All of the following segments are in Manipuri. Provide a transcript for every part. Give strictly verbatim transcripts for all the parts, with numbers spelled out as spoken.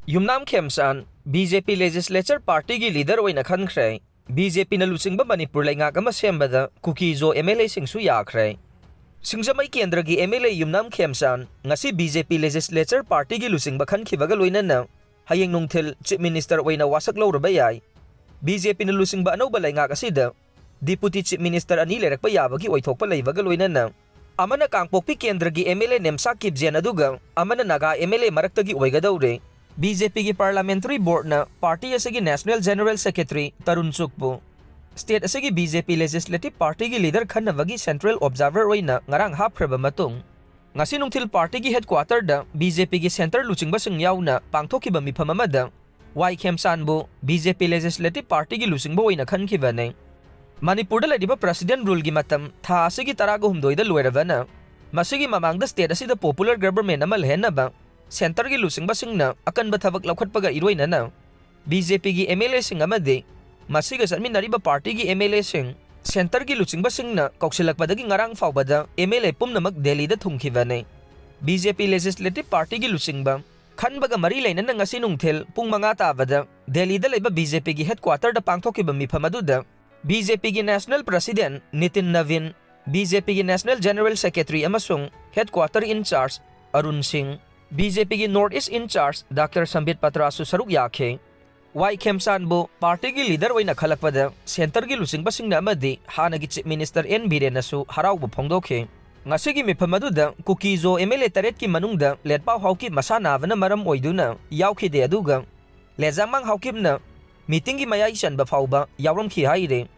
ꯌꯨꯝꯅꯥꯝ ꯈꯦꯝꯆꯥꯟ ꯕꯤ ꯖꯦ ꯄꯤ Legislature Partyꯒꯤ leader ꯑꯣꯏꯅ ꯈꯟꯈ꯭ꯔꯦ꯫ ꯕꯤ ꯖꯦ ꯄꯤꯅ ꯂꯨꯆꯤꯡꯕ ꯃꯅꯤꯄꯨꯔ ꯂꯩꯉꯥꯛ ꯑꯃ ꯁꯦꯝꯕꯗ ꯀꯨꯀꯤ-ꯖꯣ ꯑꯦꯝ ꯑꯦꯜ ꯑꯦꯁꯤꯡꯁꯨ ꯌꯥꯈ꯭ꯔꯦ꯫ ꯁꯤꯡꯖꯃꯩ ꯀꯦꯟꯗ꯭ꯔꯒꯤ ꯑꯦꯝ ꯑꯦꯜ ꯑꯦ ꯌꯨꯝꯅꯥꯝ ꯈꯦꯝꯆꯥꯟ ꯉꯁꯤ ꯕꯤ ꯖꯦ ꯄꯤ Legislature Partyꯒꯤ ꯂꯨꯆꯤꯡꯕ ꯈꯟꯈꯤꯕꯒ ꯂꯣꯏꯅꯅ ꯍꯌꯦꯡ ꯅꯨꯡꯊꯤꯜ Chief Minister ꯑꯣꯏꯅ ꯋꯥꯁꯛ ꯂꯧꯔꯨꯕ ꯌꯥꯏ꯫ ꯕꯤ ꯖꯦ ꯄꯤꯅ ꯂꯨꯆꯤꯡꯕ ꯑꯅꯧꯕ ꯂꯩꯉꯥꯛ ꯑꯁꯤꯗ Deputy Chief Minister ꯑꯅꯤ ꯂꯩꯔꯛꯄ ꯌꯥꯕꯒꯤ ꯑꯣꯏꯊꯣꯛꯄ ꯂꯩꯕꯒ ꯂꯣꯏꯅꯅ ꯑꯃꯅ ꯀꯥꯡꯄꯣꯛꯄꯤ ꯀꯦꯟꯗ꯭ꯔꯒꯤ ꯑꯦꯝ ꯑꯦꯜ ꯑꯦ ꯅꯦꯝꯁꯥ ꯀꯤꯞꯖꯦꯟ ꯑꯗꯨꯒ ꯑꯃꯅ ꯅꯥꯒꯥ ꯑꯦꯝ ꯑꯦꯜ ꯑꯦ ꯃꯔꯛꯇꯒꯤ ꯑꯣꯏꯒꯗꯧꯔꯦ꯫ ꯕꯤ ꯖꯦ ꯄꯤꯒꯤ Parliamentary Boardꯅ party ꯑꯁꯤꯒꯤ National General Secretary Tarun ꯆꯨꯛꯄꯨ state ꯑꯁꯤꯒꯤ ꯕꯤ ꯖꯦ ꯄꯤ Legislative Partyꯒꯤ leader ꯈꯟꯅꯕꯒꯤ central observer ꯑꯣꯏꯅ ꯉꯔꯥꯡ ꯍꯥꯞꯈ꯭ꯔꯕ ꯃꯇꯨꯡ, ꯉꯁꯤ ꯅꯨꯡꯊꯤꯜ partyꯒꯤ headquarterꯗ ꯕꯤ ꯖꯦ ꯄꯤꯒꯤ centre ꯂꯨꯆꯤꯡꯕꯁꯤꯡ ꯌꯥꯎꯅ ꯄꯥꯡꯊꯣꯛꯈꯤꯕ ꯃꯤꯐꯝ ꯑꯃꯗ ꯋꯥꯏ ꯈꯦꯝꯆꯥꯟꯕꯨ ꯕꯤ ꯖꯦ ꯄꯤ Legislative Partyꯒꯤ ꯂꯨꯆꯤꯡꯕ ꯑꯣꯏꯅ ꯈꯟꯈꯤꯕꯅꯤ꯫ ꯃꯅꯤꯄꯨꯔꯗ ꯂꯩꯔꯤꯕ President ruleꯒꯤ ꯃꯇꯝ ꯊꯥ ꯑꯁꯤꯒꯤ ꯇꯔꯥꯒ ꯍꯨꯝꯗꯣꯏꯗ ꯂꯣꯏꯔꯕꯅ, ꯃꯁꯤꯒꯤ ꯃꯃꯥꯡꯗ state ꯑꯁꯤꯗ popular government ꯑꯃ ꯂꯩꯍꯟꯅꯕ centreꯒꯤ ꯂꯨꯆꯤꯡꯕꯁꯤꯡꯅ ꯑꯀꯟꯕ ꯊꯕꯛ ꯂꯧꯈꯠꯄꯒ ꯏꯔꯣꯏꯅꯅ ꯕꯤ ꯖꯦ ꯄꯤꯒꯤ ꯑꯦꯝ ꯑꯦꯜ ꯑꯦꯁꯤꯡ ꯑꯃꯗꯤ ꯃꯁꯤꯒ ꯆꯠꯃꯤꯟꯅꯔꯤꯕ partyꯒꯤ ꯑꯦꯝ ꯑꯦꯜ ꯑꯦꯁꯤꯡ centreꯒꯤ ꯂꯨꯆꯤꯡꯕꯁꯤꯡꯅ ꯀꯧꯁꯤꯜꯂꯛꯄꯗꯒꯤ ꯉꯔꯥꯡ ꯐꯥꯎꯕꯗ ꯑꯦꯝ ꯑꯦꯜ ꯑꯦ ꯄꯨꯝꯅꯃꯛ ꯗꯦꯜꯂꯤꯗ ꯊꯨꯡꯈꯤꯕꯅꯤ꯫ ꯕꯤ ꯖꯦ ꯄꯤ Legislative Partyꯒꯤ ꯂꯨꯆꯤꯡꯕ ꯈꯟꯕꯒ ꯃꯔꯤ ꯂꯩꯅꯅ ꯉꯁꯤ ꯅꯨꯡꯊꯤꯜ ꯄꯨꯡ ꯃꯉꯥ ꯇꯥꯕꯗ ꯗꯦꯜꯂꯤꯗ ꯂꯩꯕ ꯕꯤ ꯖꯦ ꯄꯤꯒꯤ headquarterꯗ ꯄꯥꯡꯊꯣꯛꯈꯤꯕ ꯃꯤꯐꯝ ꯑꯗꯨꯗ ꯕꯤ ꯖꯦ ꯄꯤꯒꯤ National President ꯅꯤꯇꯤꯟ ꯅꯕꯤꯟ, ꯕꯤ ꯖꯦ ꯄꯤꯒꯤ National General Secretary ꯑꯃꯁꯨꯡ headquarter in charge ꯑꯔꯨꯟ ꯁꯤꯡ, ꯕꯤ ꯖꯦ ꯄꯤꯒꯤ North East in charge Doctor ꯁꯝꯕꯤꯠ ꯄꯇ꯭ꯔꯥꯁꯨ ꯁꯔꯨꯛ ꯌꯥꯈꯤ꯫ ꯋꯥꯏ ꯈꯦꯝꯆꯥꯟꯕꯨ partyꯒꯤ leader ꯑꯣꯏꯅ ꯈꯜꯂꯛꯄꯗ centreꯒꯤ ꯂꯨꯆꯤꯡꯕꯁꯤꯡꯅ ꯑꯃꯗꯤ ꯍꯥꯟꯅꯒꯤ Chief Minister ꯑꯦꯟ ꯕꯤꯔꯦꯟꯅꯁꯨ ꯍꯔꯥꯎꯕ ꯐꯣꯡꯗꯣꯛꯈꯤ꯫ ꯉꯁꯤꯒꯤ ꯃꯤꯐꯝ ꯑꯗꯨꯗ ꯀꯨꯀꯤ-ꯖꯣ ꯑꯦꯝ ꯑꯦꯜ ꯑꯦ ꯇꯔꯦꯠꯀꯤ ꯃꯅꯨꯡꯗ ꯂꯦꯠꯄꯥꯎ ꯍꯥꯎꯀꯤꯞ ꯃꯁꯥ ꯅꯥꯕꯅ ꯃꯔꯝ ꯑꯣꯏꯗꯨꯅ ꯌꯥꯎꯈꯤꯗꯦ, ꯑꯗꯨꯒ ꯂꯦꯖꯥꯡꯃꯥꯡ ꯍꯥꯎꯀꯤꯞꯅ meetingꯒꯤ ꯃꯌꯥꯏ ꯆꯟꯕ ꯐꯥꯎꯕ ꯌꯥꯎꯔꯝꯈꯤ ꯍꯥꯏꯔꯤ꯫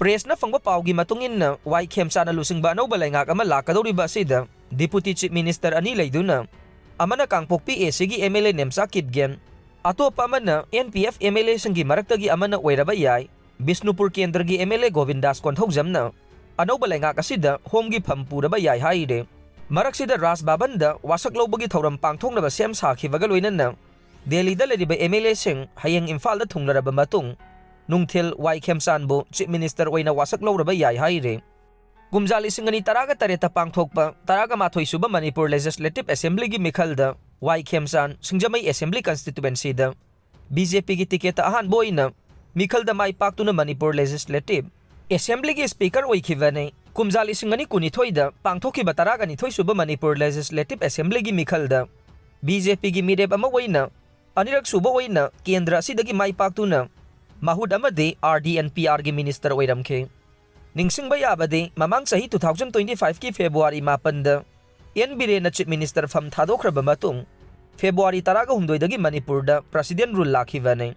Pressꯅ ꯐꯪꯕ ꯄꯥꯎꯒꯤ ꯃꯇꯨꯡ ꯏꯟꯅ, ꯋꯥꯏ ꯈꯦꯝꯆꯥꯟꯅ ꯂꯨꯆꯤꯡꯕ ꯑꯅꯧꯕ ꯂꯩꯉꯥꯛ ꯑꯃ ꯂꯥꯛꯀꯗꯧꯔꯤꯕ ꯑꯁꯤꯗ Deputy Chief Minister ꯑꯅꯤ ꯂꯩꯗꯨꯅ, ꯑꯃꯅ ꯀꯥꯡꯄꯣꯛꯄꯤ ꯑꯦ ꯁꯤꯒꯤ M L A Nemcha Kipgen, ꯑꯇꯣꯞꯄ ꯑꯃꯅ N P F M L ꯑꯦꯁꯤꯡꯒꯤ ꯃꯔꯛꯇꯒꯤ ꯑꯃꯅ ꯑꯣꯏꯔꯕ ꯌꯥꯏ꯫ ꯕꯤꯁꯅꯨꯄꯨꯔ ꯀꯦꯟꯗ꯭ꯔꯒꯤ ꯑꯦꯝ ꯑꯦꯜ ꯑꯦ ꯒꯣꯕꯤꯟꯗꯥꯁ ꯀꯣꯟꯊꯧꯖꯝꯅ ꯑꯅꯧꯕ ꯂꯩꯉꯥꯛ ꯑꯁꯤꯗ ꯍꯣꯝꯒꯤ ꯐꯝ ꯄꯨꯔꯕ ꯌꯥꯏ ꯍꯥꯏꯔꯦ꯫ ꯃꯔꯛꯁꯤꯗ ꯔꯥꯖ ꯚꯕꯟꯗ ꯋꯥꯁꯛ ꯂꯧꯕꯒꯤ ꯊꯧꯔꯝ ꯄꯥꯡꯊꯣꯛꯅꯕ ꯁꯦꯝ ꯁꯥꯈꯤꯕꯒ ꯂꯣꯏꯅꯅ ꯗꯦꯜꯂꯤꯗ ꯂꯩꯔꯤꯕ ꯑꯦꯝ ꯑꯦꯜ ꯑꯦꯁꯤꯡ ꯍꯌꯦꯡ ꯏꯝꯐꯥꯜꯗ ꯊꯨꯡꯂꯔꯕ ꯃꯇꯨꯡ, ꯅꯨꯡꯊꯤꯜ ꯋꯥꯏ ꯈꯦꯝꯆꯥꯟꯕꯨ Chief Minister ꯑꯣꯏꯅ ꯋꯥꯁꯛ ꯂꯧꯔꯕ ꯌꯥꯏ ꯍꯥꯏꯔꯦ꯫ ꯀꯨꯝꯖꯥ ꯂꯤꯁꯤꯡ ꯑꯅꯤ ꯇꯔꯥꯒ ꯇꯔꯦꯠꯇ ꯄꯥꯡꯊꯣꯛꯄ ꯇꯔꯥꯒ ꯃꯥꯊꯣꯏ ꯁꯨꯕ ꯃꯅꯤꯄꯨꯔ Legislative Assemblyꯒꯤ ꯃꯤꯈꯜꯗ ꯋꯥꯏ ꯈꯦꯝꯆꯥꯟ, ꯁꯤꯡꯖꯃꯩ Assembly Constituencyꯗ BJPꯒꯤ ticketꯇ ꯑꯍꯥꯟꯕ ꯑꯣꯏꯅ ꯃꯤꯈꯜꯗ ꯃꯥꯏ ꯄꯥꯛꯇꯨꯅ ꯃꯅꯤꯄꯨꯔ Legislative Assemblyꯒꯤ Speaker ꯑꯣꯏꯈꯤꯕꯅꯤ꯫ ꯀꯨꯝꯖꯥ ꯂꯤꯁꯤꯡ ꯑꯅꯤ ꯀꯨꯟꯅꯤꯊꯣꯏꯗ ꯄꯥꯡꯊꯣꯛꯈꯤꯕ ꯇꯔꯥꯒ ꯅꯤꯊꯣꯏ ꯁꯨꯕ ꯃꯅꯤꯄꯨꯔ Legislative Assemblyꯒꯤ ꯃꯤꯈꯜꯗ BJPꯒꯤ ꯃꯤꯔꯦꯞ ꯑꯃ ꯑꯣꯏꯅ ꯑꯅꯤꯔꯛ ꯁꯨꯕ ꯑꯣꯏꯅ ꯀꯦꯟꯗ꯭ꯔ ꯑꯁꯤꯗꯒꯤ ꯃꯥꯏ ꯄꯥꯛꯇꯨꯅ ꯃꯍꯨꯠ ꯑꯃꯗꯤ RD and PRꯒꯤ minister ꯑꯣꯏꯔꯝꯈꯤ꯫ ꯅꯤꯡꯁꯤꯡꯕ ꯌꯥꯕꯗꯤ, ꯃꯃꯥꯡ ꯆꯍꯤ two thousand twenty fiveꯀꯤ February ꯃꯥꯄꯟꯗ N ꯕꯤꯔꯦꯟꯅ Chief Minister ꯐꯝ ꯊꯥꯗꯣꯛꯈ꯭ꯔꯕ ꯃꯇꯨꯡ, February ꯇꯔꯥꯒ ꯍꯨꯝꯗꯣꯏꯗꯒꯤ ꯃꯅꯤꯄꯨꯔꯗ President rule ꯂꯥꯛꯈꯤꯕꯅꯤ꯫